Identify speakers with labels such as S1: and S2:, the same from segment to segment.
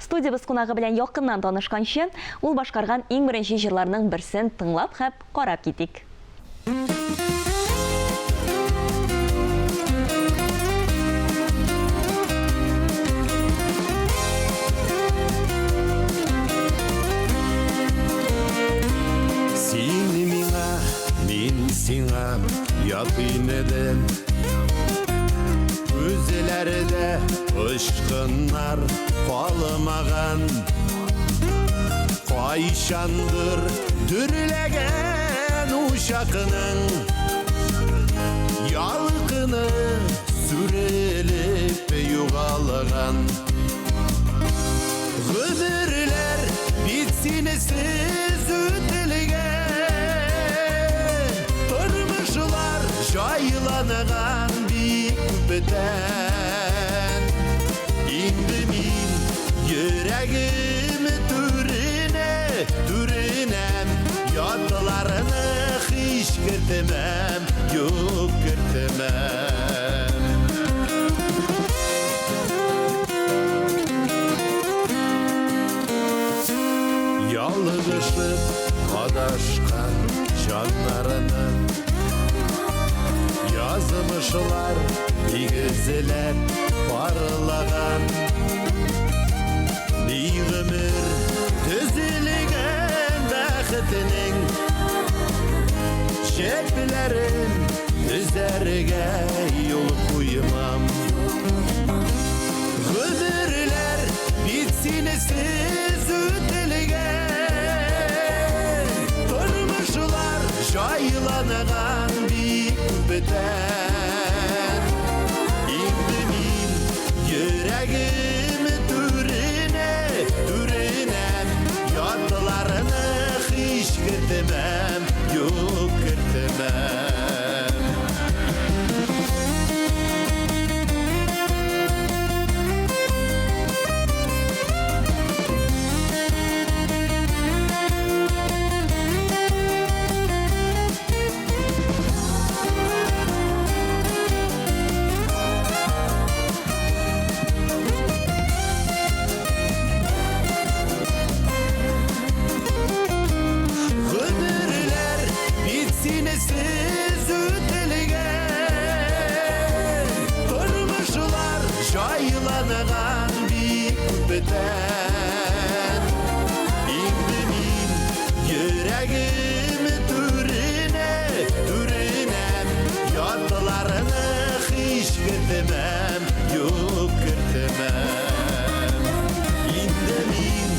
S1: Студиябез кунагы белән якыннан танышканчы, ул башкарган иң беренче җырларның берсен тыңлап һәм карап китик.
S2: Син миңа, мин сиңа ят инедем. Күзләрдә очкыннар калмаган. Кайчандыр дөрләгән учакның Ялкыны сүрелеп югалган. Гомерләр бит синесез үтелгән, Тормышлар җайланган бик күптән. Инде мин йөрәгем түренә, түренәм, Ятларны һич кертмәм, юк кертмәм. Ялгышып адашкан җаннарны Язмышлар тигезләп парлаган. Ни гомер төзелгән бәхетнең Җепләрен өзәргә юл куймам. Гомерләр бит синесез үтелгән, Тормышлар җайланган бик күптән. Инде мин йөрәгем түренә, түренә, Ятларны һич кертмәм, юк кертмәм. Гомерләр бит синесез үтелгән, Тормышлар җайланган бик күптән. Инде мин йөрәгем түренә, түренә, Ятларны һич кертмәм, юк кертмәм. Инде мин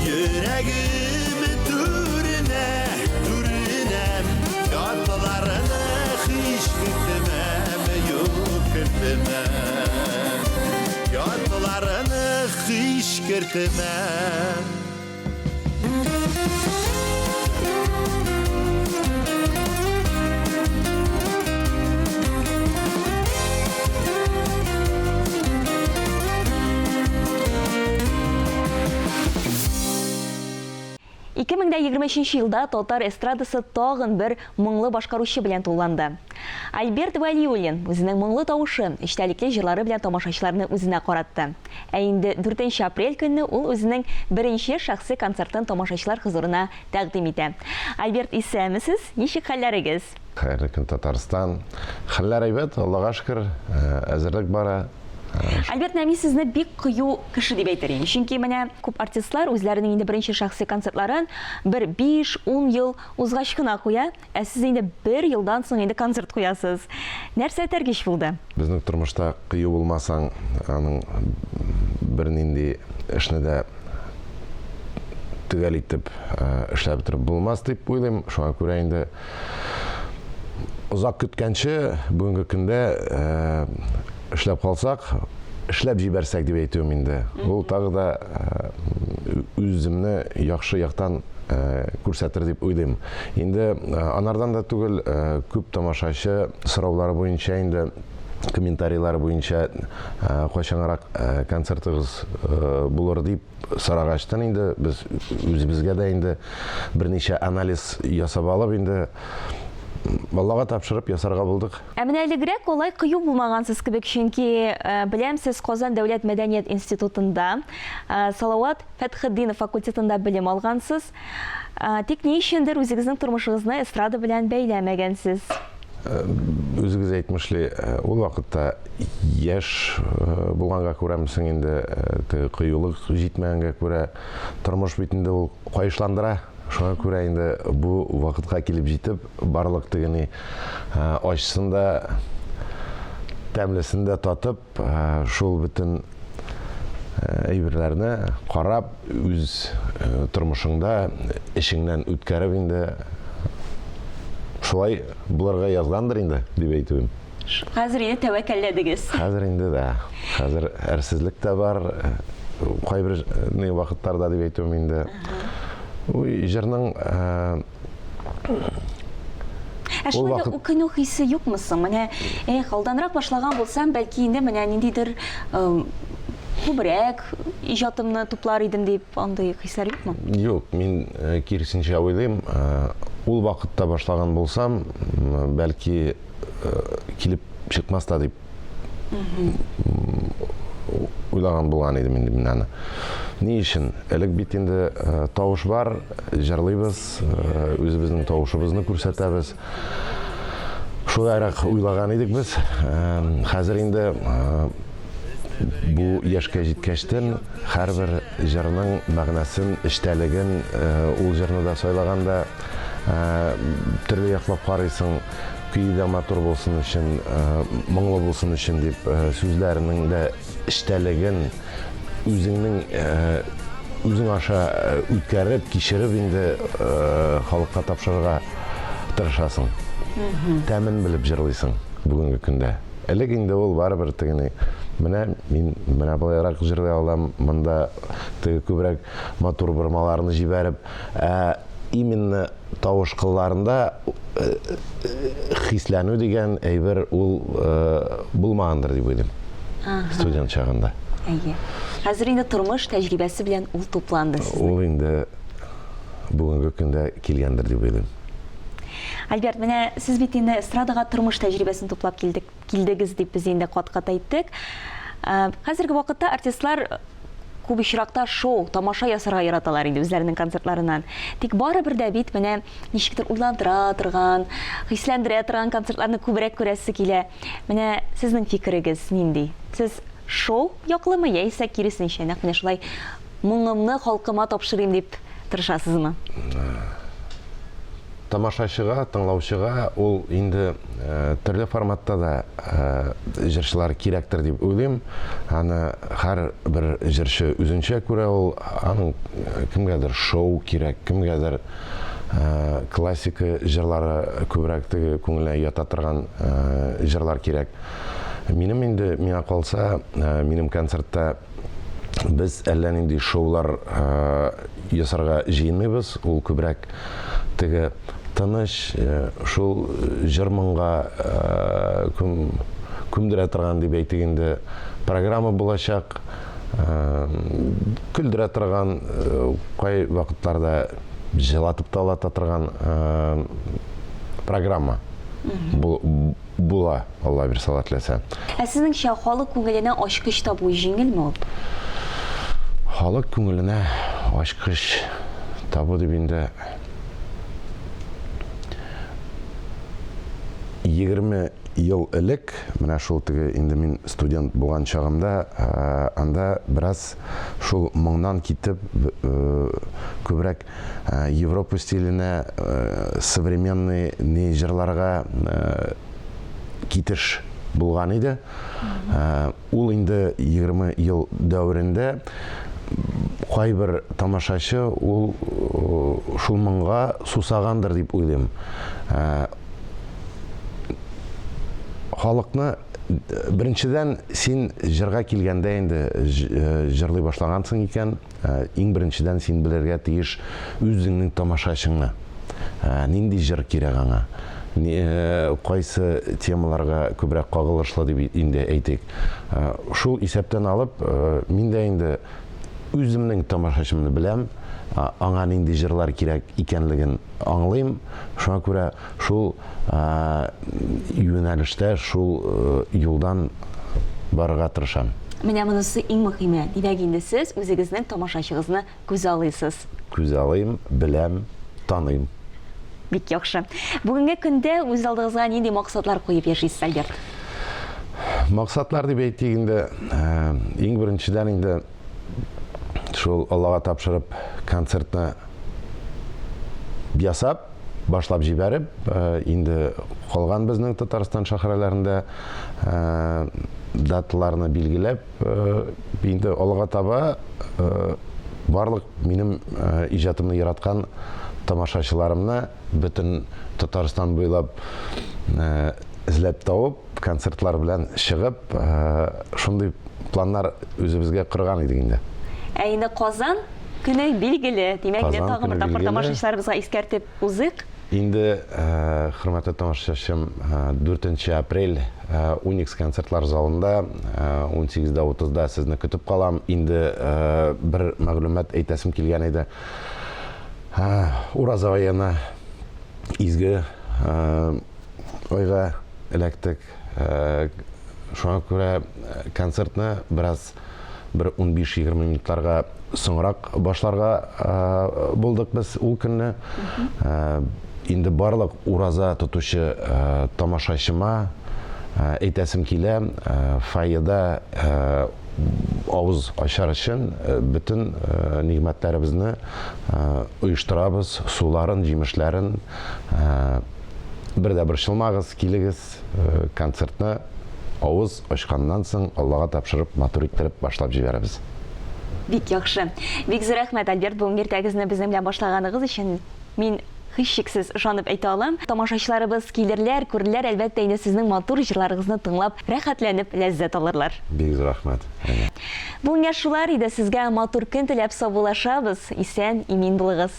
S2: йөрәгем түренә, түренә, Ятларны һич кертмәм, юк кертмәм. Ятларны һич кертмәм.
S1: 2023 елда татар эстрадасы тагын бер моңлы башкаручы белән тулыланды. Альберт Вәлиуллин үзенең моңлы тавышы, эчтәлекле җырлары белән тамашачыларны үзенә каратты. Ә инде дүртенче апрель көнне ул үзенең беренче шәхси концертын тамашачылар хозурына тәкъдим итә. Альберт, исәнмесез, ничек хәлләрегез?
S3: Хәерле көн, Татарстан! Хәлләр әйбәт, Аллага шөкер, әзерлек бара.
S1: Альберт, менә мин сезне бик кыю кеше дип әйтер идем. Чөнки менә күп артистлар үзләренең инде беренче шәхси концертларын бер биш, ун ел узгач кына куя. Ә сез инде бер елдан соң инде концерт куясыз. Нәрсә этәргеч булды?
S3: Безнең тормышта кыю булмасаң, аның бернинди эшне дә төгәл итеп эшләп бетереп булмас дип уйлыйм. Шуңа күрә инде озак көткәнче, бүгенге көндә эшләп калсак, эшләп җибәрсәк дип әйтүем инде. Ул тагы да үземне яхшы яктан күрсәтер дип уйлыйм. Инде анардан да түгел, күп тамашачы сораулары буенча инде комментарийлары буенча кайчанрак концертыгыз булыр дип сорагачтан инде без үзебезгә дә инде берничә анализ ясап алып инде. Аллага тапшырып ясарга булдык.
S1: Ә менә элегрәк алай кыю булмагансыз кебек, чөнки, беләм, сез Казан дәүләт мәдәният институтында, Салават Фәтхетдинов факультетында белем алгансыз. Тик ни өчендер үзегезнең тормышыгызны эстрада белән бәйләмәгәнсез.
S3: Үзегез әйтмешли, ул вакытта яшь булганга күрәме соң инде, теге кыюлык җитмәгәнгә күрә, тормыш бит инде ул каешландыра. Шуңа күрә инде бу вакытка килеп җитеп, барлык теге ни ачысын да, тәмлесен дә татып, шул бөтен әйберләрне карап, үз тормышыңда эчеңнән үткәреп инде шулай булырга язгандыр инде, дип әйтүем.
S1: Хәзер инде тәвәккәлләдегез.
S3: Хәзер инде дә. Хәзер әрсезлек тә бар. Кайбер ни вакытларда дип әйтүем инде. Уй, җырның
S1: Ә шулай да үкенү хисе юкмы соң? Менә, эх, алданрак башлаган булсам, бәлки инде менә ниндидер күбрәк иҗатымны туплар идем дип, андый хисләр юкмы?
S3: Юк, мин киресенчә уйлыйм. Ул вакытта башлаган булсам, бәлки килеп чыкмас та дип уйлаган булган идем инде мин аны. Ни өчен? Элек бит инде тавыш бар, җырлыйбыз, үзебезнең тавышыбызны күрсәтәбез. Шулайрак уйлаган идек без. Хәзер инде бу яшькә җиткәчтен һәрбер җырның мәгънәсен, эчтәлеген, ул җырны да сайлаганда төрле яклап карыйсың. Көе дә матур булсын өчен, моңлы булсын өчен дип, сүзләренең дә эчтәлеген үзеңнең үзең аша үткәреп, кичереп инде халыкка тапшырырга тырышасың. Тәмен белеп җырлыйсың бүгенге көндә. Элек инде ул барыбер тегене, менә мин менә болайрак җырлый алам, монда теге күбрәк матур бормаларны җибәреп, ә именно Тавыш кылларында хисләнү дигән әйбер ул булмагандыр дип уйлыйм. Студент чагында.
S1: Әйе. Хәзер инде тормыш тәҗрибәсе белән ул тупланды сезнең.
S3: Ул инде бүгенге көндә килгәндер дип уйлыйм.
S1: Альберт, менә сез бит инде эстрадага тормыш тәҗрибәсен туплап килдек, килдегез дип без инде кат-кат әйттек. Хәзерге вакытта артистлар Күп очракта шоу, тамаша ясарга яраталар инде үзләренең концертларыннан. Тик барыбер дә бит менә ничектер уйландыра торган, хисләндерә торган концертларны күбрәк күрәсе килә. Менә сезнең фикерегез нинди? Сез шоу яклымы яисә киресенчә, нәкъ менә шулай моңымны халкыма тапшырыйм дип тырышасызмы?
S3: Тамашачыга, тыңлаучыга ул инде төрле форматта да җырчылар кирәктер дип уйлыйм. Аны һәрбер җырчы үзенчә күрә ул. Аның кемгәдер шоу кирәк, кемгәдер классика җырлары күбрәк теге күңеленә ята торган җырлар кирәк. Минем инде, миңа калса, минем концертта Без әллә нинди шоулар ясарга җыенмыйбыз. Ул күбрәк теге тыныч, шул җыр-моңга күмдерә торган дип әйтик инде, программа булачак. Көлдерә торган, кай вакытларда җылатып та алата торган программа. Була, Алла бирсә, Алла теләсә.
S1: Ә сезнеңчә, халык күңеленә ачкыч табу җиңелме ул?
S3: Халык күңеленә ачкыч табу дип инде 20 ел элек, менә шул теге инде мин студент булган чагымда, анда бераз шул моңнан китеп, күбрәк Европа стиленә, современный ни җырларга китеш булган иде. Ул инде 20 ел дәверендә кайбер тамашачы ул шул моңга сусагандыр дип уйлыйм. Халыкны беренчедән син җырга килгәндә инде җырлый башлагансың икән, Иң беренчедән син белергә тиеш үзеңнең тамашачыңны. Нинди җыр кирәк аңа? Кайсы темаларга күбрәк кагылышлы дип инде әйтик. Шул исәптән алып, мин дә инде Үземнең тамашачымны беләм, аңа нинди җырлар кирәк икәнлеген аңлыйм. Шуңа күрә шул юнәлештә, шул юлдан барырга тырышам.
S1: Менә монысы иң мөһиме. Димәк инде сез үзегезнең тамашачыгызны күзаллыйсыз.
S3: Күзаллыйм, беләм, таныйм.
S1: Бик яхшы. Бүгенге көндә үз алдыгызга нинди максатлар куеп яшисез, Альберт?
S3: Максатлар дип әйтик инде, иң беренчедән инде шул Аллага тапшырып концертны ясап, башлап җибәреп, инде калган безнең Татарстан шәһәрләрендә даталарны билгеләп, инде алга таба барлык минем иҗатымны яраткан тамашачыларымны бөтен Татарстан буйлап эзләп табып, концертлар белән чыгып, шундый планнар үзебезгә корган идек инде.
S1: Ә инде Казан көне билгеле. Димәк, инде тагын бер тапкыр тамашачыларыбызга искәртеп узыйк.
S3: Инде, хөрмәтле тамашачым, 4 апрель Уникс концертлар залында 18:30-да сезне көтеп калам. Инде бер мәгълүмат әйтәсем килгән иде. Ураза аена изге айга эләктек. Шуңа күрә концертны бераз бер 15-20 минутларга соңрак башларга булдык без ул көнне. Инде барлык ураза тотучы тамашачыма әйтәсем килә, фойеда авыз ачар өчен бөтен нигъмәтләребезне оештырабыз, суларын, җимешләрен. Бер дә борчылмагыз, килегез. Концертны авыз ачканнан соң Аллага тапшырып, матур иттереп башлап җибәрәбез.
S1: Бик яхшы. Бик зур рәхмәт, Альберт, бүгенге иртәгезне безнең белән башлаганыгыз өчен. Мин һичшиксез ышанып әйтә алам, тамашачыларыбыз килерләр, күрерләр, әлбәттә инде сезнең матур җырларыгызны тыңлап, рәхәтләнеп ләззәт алырлар.
S3: Бик зур рәхмәт, Әнә.
S1: Бүгенгә шулар иде, сезгә матур көн теләп саубуллашабыз. Исән, имин булыгыз.